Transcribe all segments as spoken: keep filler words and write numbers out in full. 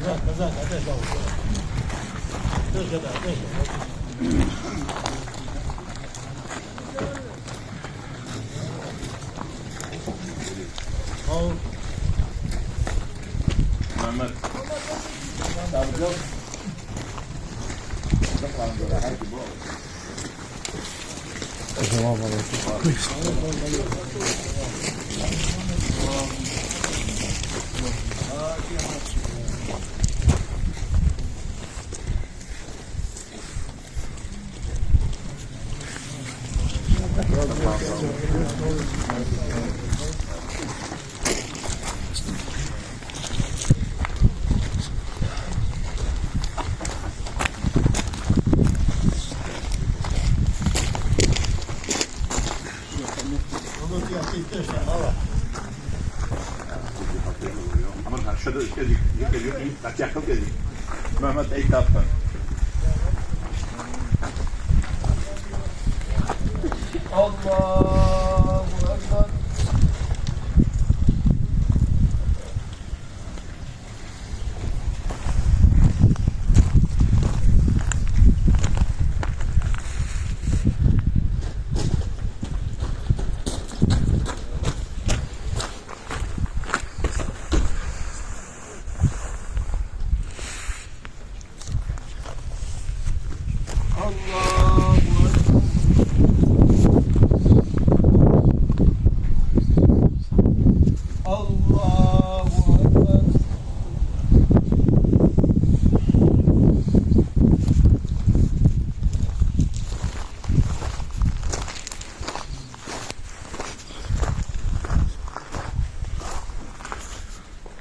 الله أكبر. الله أكبر. الله أكبر.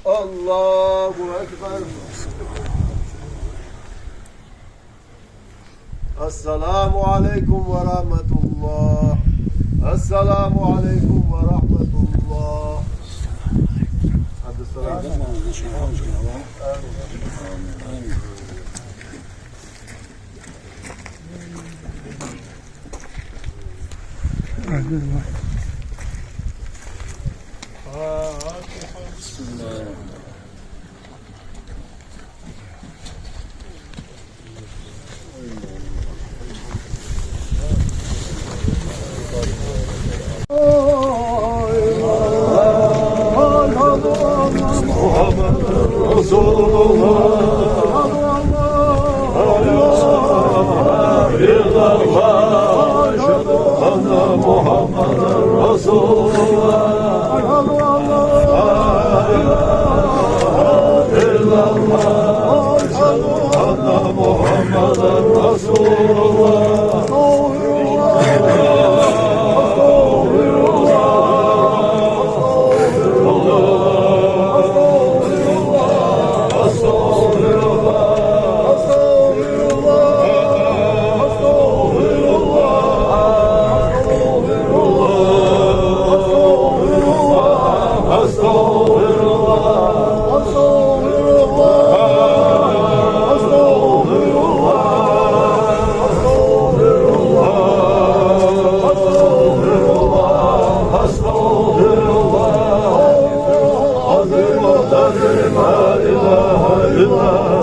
الله أكبر. السلام عليكم ورحمة الله. السلام عليكم ورحمة الله. عبد السلام. بسم الله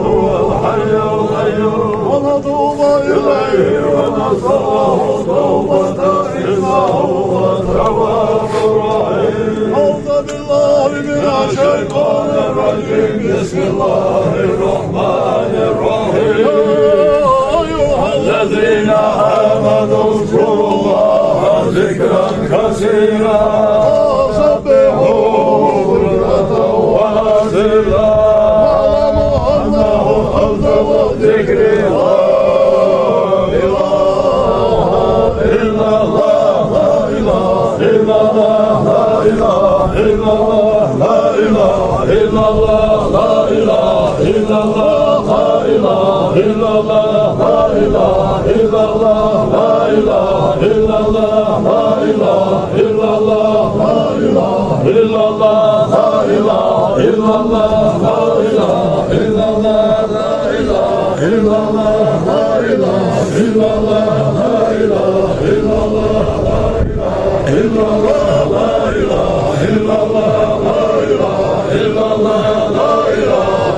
الرحمن الرحيم. ونتوب إليه ونسأله التوبة إنه هو التواب الرحيم. أعوذ بالله من الشيطان الرجيم. بسم الله الرحمن الرحيم. يا أيها الذين آمنوا اذكروا الله ذكرا كثيرا وسبحوه بكرة وأصيلا. واعلموا أنه أفضل الذكر لا إله إلا الله، لا إله إلا الله، لا إله إلا الله، لا إله إلا الله، لا إله إلا الله، لا إله إلا الله، لا إله إلا الله، لا إله إلا الله، لا إله إلا الله، لا إله إلا الله، لا إله إلا الله، لا إله إلا الله، لا إله إلا الله، لا إله إلا الله، لا إله إلا الله، لا إله إلا الله، لا إله إلا الله، لا إله إلا الله، لا إله إلا الله، لا إله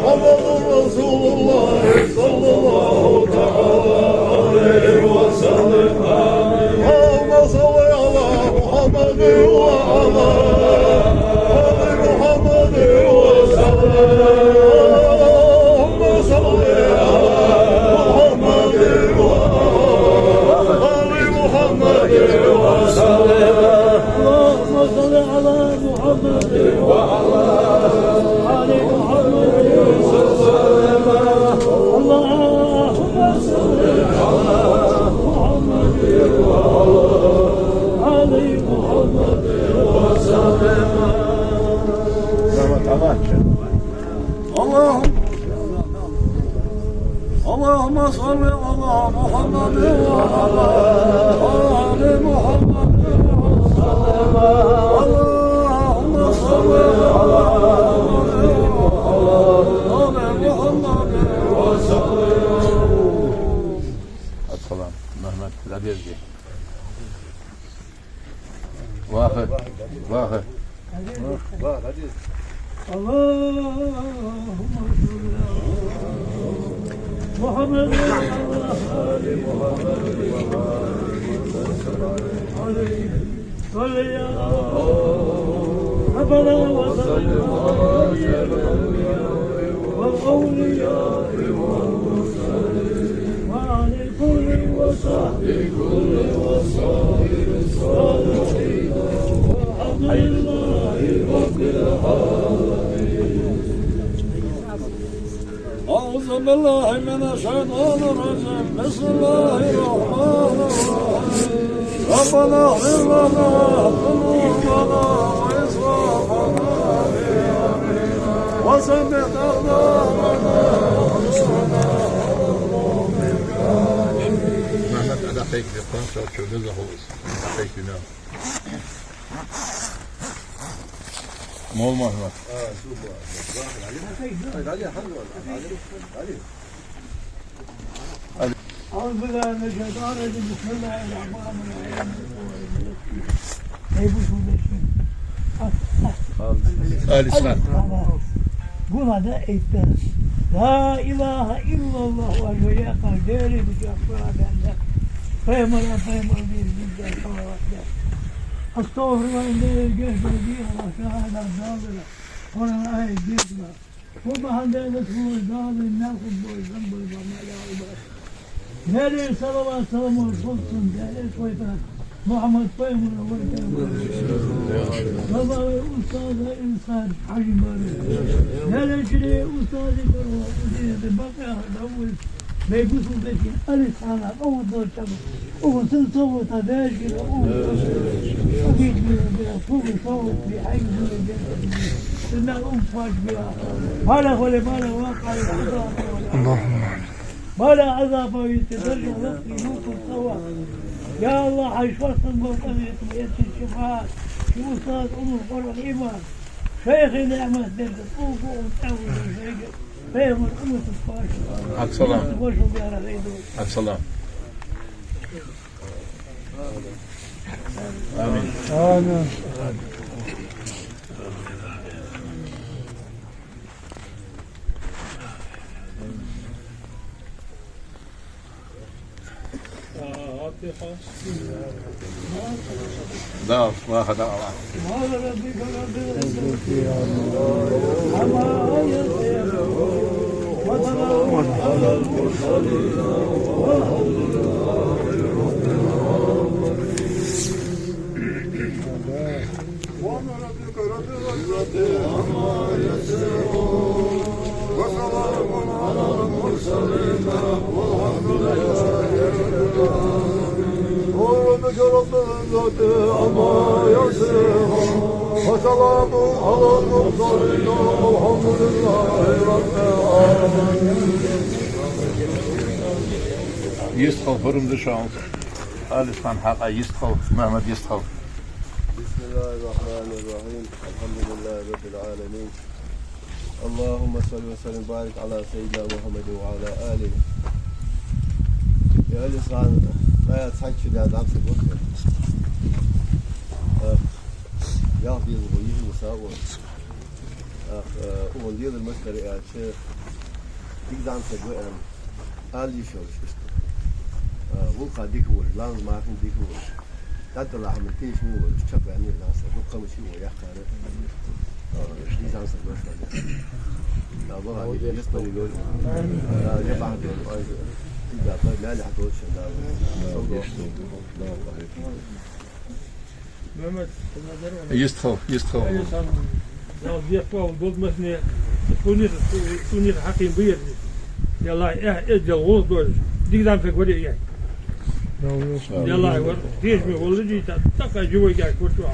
محمد رسول الله صلى الله تعالى عليه وسلم. اللهم صل على محمد وعلى آل محمد وسلم. اللهم صل على محمد وعلى آل محمد وسلم. اللهم صل على محمد وعلى آل محمد وسلم. اللهم صل على محمد وعلى آل محمد وسلم. اللهم اللهم صل على محمد وعلى آل محمد وسلم. اللهم صل على محمد وعلى آل محمد وسلم. السلام. محمد، لا بيرجع. واخر، واخر. اللهم صل على محمد وعلى آل محمد. صل يا ربنا وسلم والأولياء والمرسلين وعلى كل وصحبه كل وصائر الصالحين. والحمد لله رب العالمين. أعوذ بالله من الشيطان الرجيم. بسم الله الرحمن الرحيم. ربنا اغفر لنا ذنوبنا وإسرافنا في أمرنا وثبت أقدامنا وانصرنا على القوم الكافرين. Mehmet, ada pek de pansa çoğu da hoş. Pek de ne? Молла Мухьаммад. أعوذ بالله من الشيطان الرجيم. بسم الله الرحمن الرحيم. Эй, бусалба нах. Алисхан. Гуна да это. لا إله إلا الله, ва я кар дери бу я кар да. Пайхамара, пайхамара, бу я салават да. أستغفر الله, Даьла гешт дойла, Аллахӏ шахьадат далла. Къуръан аят дийцар. Ва бахьан Даьла, Даьла, нахуд бой, зам бой, ва ма ла убас. Даьла салават, салам хилда цунна, Даьла пайхамар, Мухьаммад пайхамар, ва пайхамар. Ва устаз Алисхан Хьажи бар. Даьла чура устаз бар, ва устаз бакъахьа давуль. Бей бусалба нах, Алисхана къовдача. Укхун сага совгӀата дезаш, укхун сага совгӀата, укхун сага совгӀата, укхун сага совгӀата. Сенна укхун фаш бира. Бала хуле, бала вакъа, Аллахумма амин. Бала азаба витте, даржа лакхе, мукъа сава. Я Аллахӏ, хьай шоашта гӀулакх къахетам, эцци шифаӀ, ши устаз Ӏумар Къуръан иман, шайхи ниӀмат дерга, тӀулгу ун тӀавула шайга. Пайхамар умматах фаш. Ассалам. Умматах фаш яра гӀайду. Ассалам. Амин. Амин. Да, ва хада Аллахӏ. سبحان ربك رب العزة عما يصفون. وسلام على المرسلين. والحمد لله رب العالمين. سبحان ربك رب العزة عما يصفون. وسلام على المرسلين. والحمد لله رب العالمين. Йистхила, пурам да шоана. Алисхан хьакъехьа йистхила, Мухьаммад, йистхила. بسم الله الرحمن الرحيم. الحمد لله رب العالمين. اللهم صل وسلم وبارك على سيدنا محمد وعلى آله. Я Алисхан, къаьстта хьачу да дӀа ца гуш. Э, ялх деза гӀо, йиша ва са гӀо. Э, э, укхун дезар масхара аьлча, дика зӀамсаг ва аьнна, ала йиш йолаш иштта. А, гӀулакха дика волаш, ламаз-марханна дика волаш, дӀадала хӀама тешаме волаш, чакхваьнна зӀамсаг, дукха хӀама ший во яккхар. А, дика зӀамсаг ва шоана. Да, бага, молодец, ясмани лой. Да, я бахьан долаш, ой, да, да, мялехь долаш, да. Да, да, да. Йистхила, йистхила. Дала дехкал долда масане, цунах, цунах хьакхийна ба ер. Я Аллахӏ, эхь, эздел гӀулакх дойла. Дика зӀамсаг вар ер. Я Аллахӏ, вар, тешаме волаш, жита, тӀаккха живой гаш курчуа.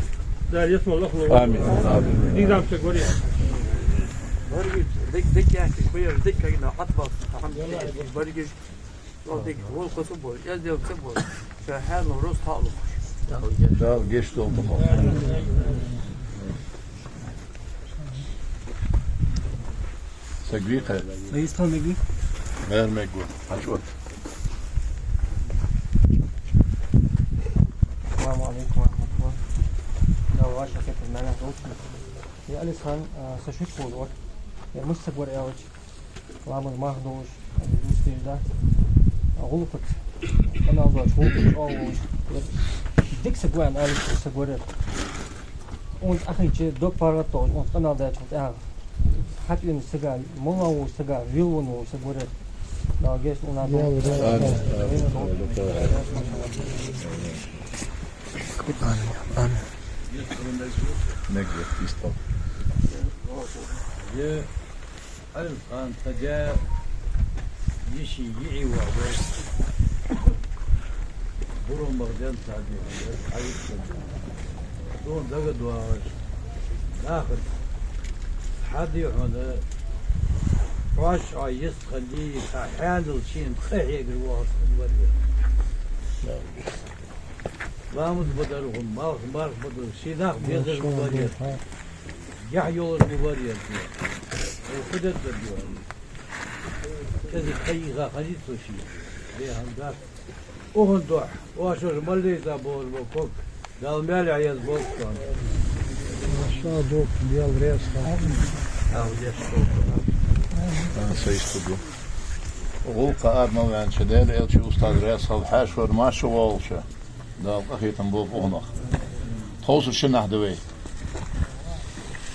Дала ясмал лахло. Амин. Амин. Дика зӀамсаг вар ер. Баргиш, дик, дик яхкиш, ба ер, дик кагина, атбал, хьам, баргиш. Валдик, вол кхо ца бой, эздел ца бой, ша хьаьнал рус хаалуш. Дала гешт долда хьона. Саг вий кхы? Ай, йистхила мег вий? Мер мег ва. Хьачу от. السلام عليكم ورحمة الله. Дала ваша хетар мана долчун. Я Алисхан, а, са шуьца хул вар. Я мишта саг вар аьлча. Ламаз-марха долаш, дустийш да. ГӀулакхаца, къамаьл доацаш, гӀулакхаца чӀоагӀа волаш. Дика саг ва аьнна, Алисхан саг вар ер. Укхунца ахийча, дог паргӀата тохаш, укхунца къамаьл даьчул тӀехьагӀа. ХьатӀавена сага, молла волча сага, вел вон волча саг вар ер. Дала гешт долда. Амин. Амин. Мег ва, йистхила. Алисхан, тха даь йиший йиӀий воӀ вар. Бурам баха денз царна дийхар, хьавитта. Тхона дага доагӀаш, дахар. Хьа дий хьона, хьош а йистхилий, тха хьаьнал шийна къахьегар воагӀаш вар ер. Ламаз ма дар хьона, малх, марха ма дар, ший нах безар ма бар ер. Яхь йолаш ма бар ер. Э, хӀу дергда ер? КӀезига хьайийха хиннай цо ший. Бе хӀама дац. Укхун духьа, оаш шоаш мел лайса болаш бола ког Дала маьлехьа еза болба шоана. Ша дог Даьла раьза хилва. Ах, деш болба. А, са иштта ду. ГӀулакха ара мел ваьннача Даьла элчан устаза раьза хилва, хьаьший вар маша волча. Дала къахетам болба укхунах. Тховсара шиннахьа да вай.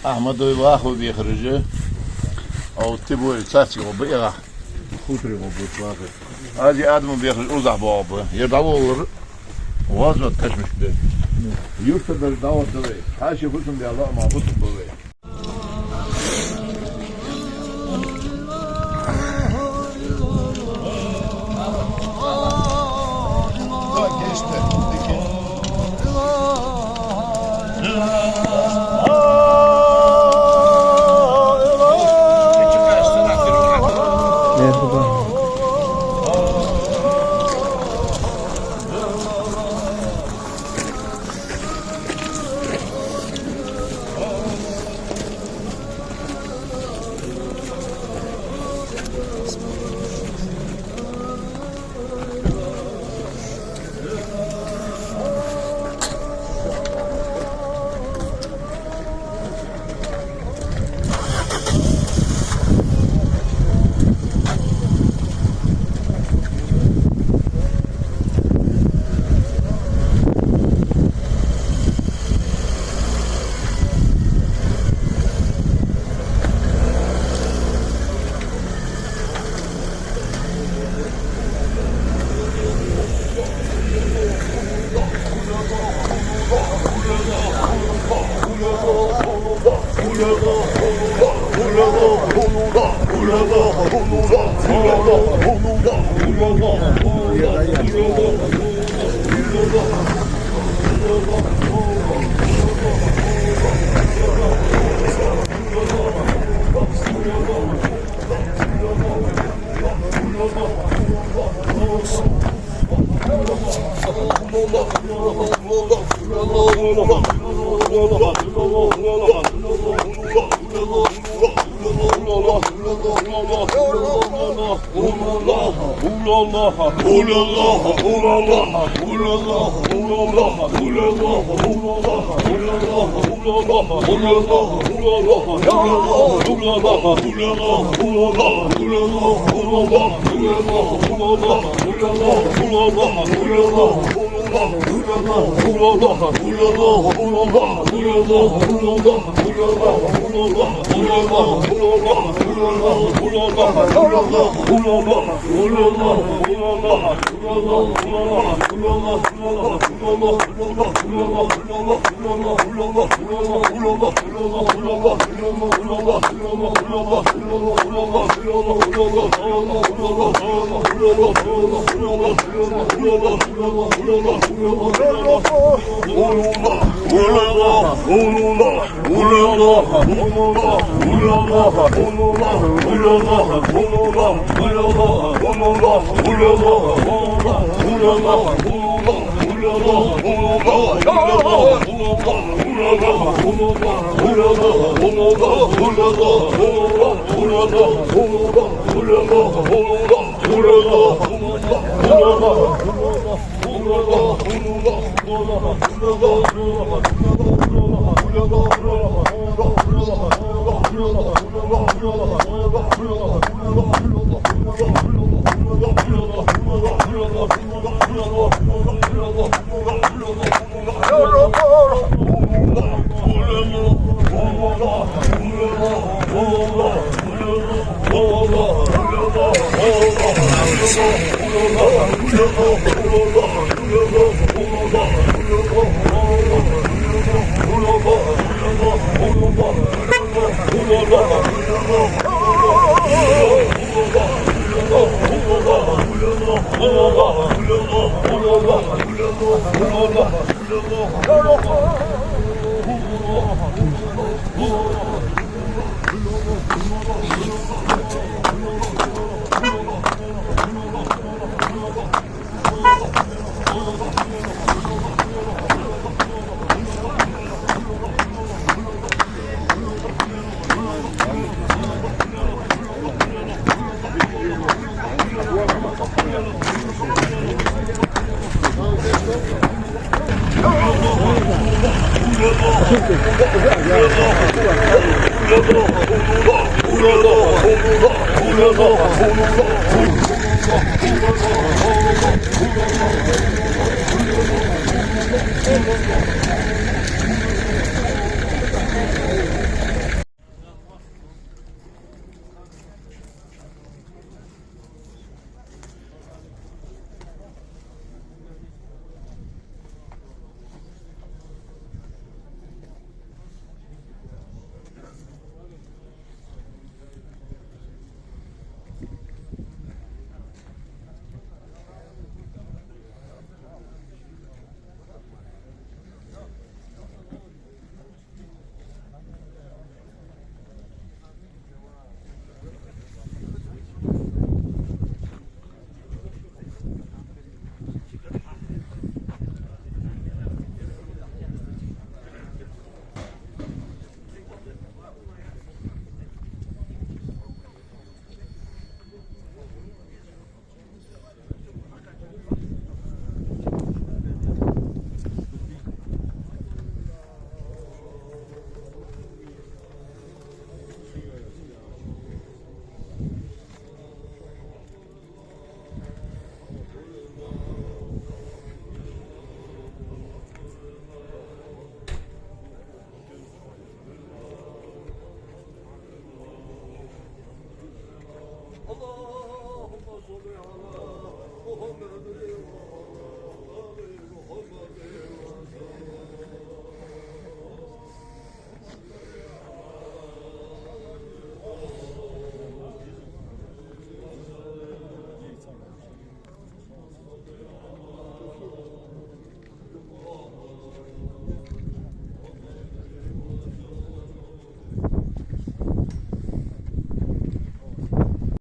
Ахьмадовы, Ваховы бехараш, а вот Тибой царцига гӀо ба эгӀахь. Хуторе гӀо ба Ваховы. Ази Адама бехараш укхазахьа боагӀа ба. Ер дӀаволлар гӀазот кашамашка да. Юртара дӀавода вай. Хьаьший хӀусамдаьлча а ма хӀусам ба вай.